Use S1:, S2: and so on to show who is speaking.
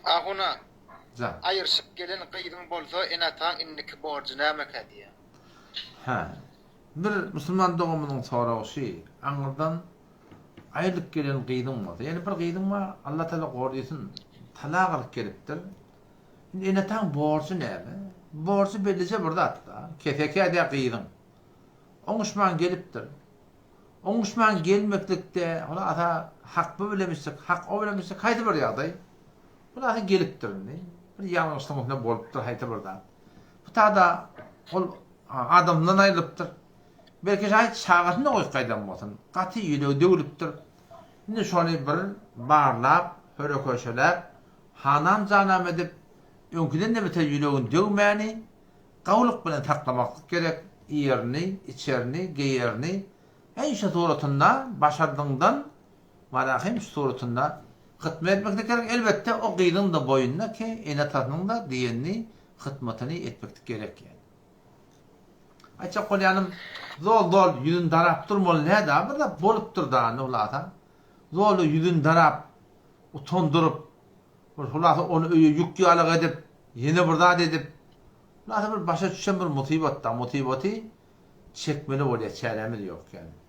S1: Ahuna,
S2: Jan.
S1: aýyrşyp gelen gyzyň bolsa ene-ataň indiki borjy nämekä diýýän.
S2: Hä. Bir musulman doganymyzyň soragy şy, aňyrdan aýrylyp gelen gyzyň bolsa, ýagny bir gyzyň bar, Allah Taala gorysyn, talak alyp gelipdir. Indi ene-ataň borjy näme? Borjy bellije bir zat-da, kesekä-dä gyzyň. Oňuşman gelipdir. Oňuşman gelmeklikde, hulasa hak bu bilemişdik, hak o bilemişdik, haýsy bir ýagdaý, hulasa gelipdir indi. Bir ýalňyşlygyň üstünde bolupdyr haýsy bir zat. Bu tada ol adamdan aýrylypdyr. Belki şaýat çagasyny-da goýup gaýdan bolsun. Gaty ýüregi döwlüpdir. Indi şony bir barlap, höre-köşeläp, hanam-janam edip, öňküden-de beter ýüregini döwmäni, Gowulyk bilen saklamaklyk gerek, iýerini, içerini, geýerini, hemişe suratynda başardygyňdan marahim şu suratynda hytma etmeklik gerek, elbetde o gyzyň-da boýnuna ki ene-atasynyň-da diýenini hytmatyny etmeklik gerek ýaly. Aýtjak bolýanym zol-zol ýüzüni darap durmaly nä-da bir zat bolupdyr-da hulasa zol ýüzüni darap utandyryp Bir hulasa ony öýe ýük ýalak edip, ýene bir zat edip, hulasa bir başa düşen bir musybat-da, musybaty çekmeli bolýar, çärämiz ýok ýaly.